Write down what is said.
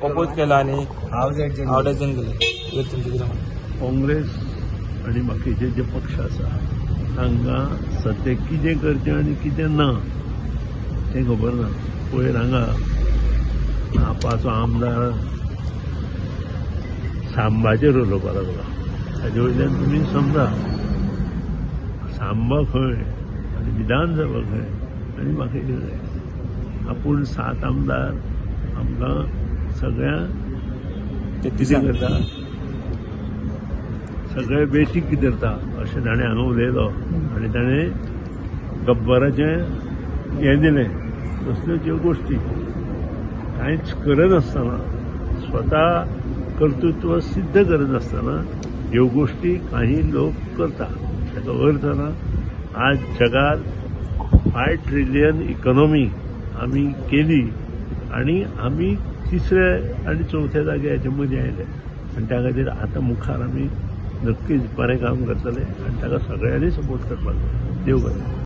Oppose केला आनी house adjourn केले. तुमचें कितें काँग्रेस आनी बाकीचे जे पक्ष आसा तांकां सद्या कितें करचें आनी कितें ना तें खबर ना. पयर हांगा आपाचो आमदार सांबाचेर उलोवपाक लागला, ताजे वयल्यान तुमी समजा सांबा खंय आनी विधानसभा खंय आनी बाकीचे खंय. आपूण 7 आमदार आमकां सगळ्यांक कितें करता, सगळे बेटीक कितें करता अशें ताणें हांगा उलयलो आनी ताणें गब्बराचें हें दिलें. तसल्यो ज्यो गोश्टी कांयच करनासतना, स्वता कर्तृत्व सिद्ध करनासतना ह्यो गोश्टी काही लोक करता. ताचो अर्थ ना आज जगात 5 ट्रिलियन इकॉनॉमी आमी केली आनी आमी तिसऱ्या आनी चवथ्या जाग्याचे मदीं आयले आनी त्या खातीर आतां मुखार आमी नक्कीच बरें काम करतले आनी ताका सगळ्यांनी सपोर्ट करपाक जाय. देव बरें.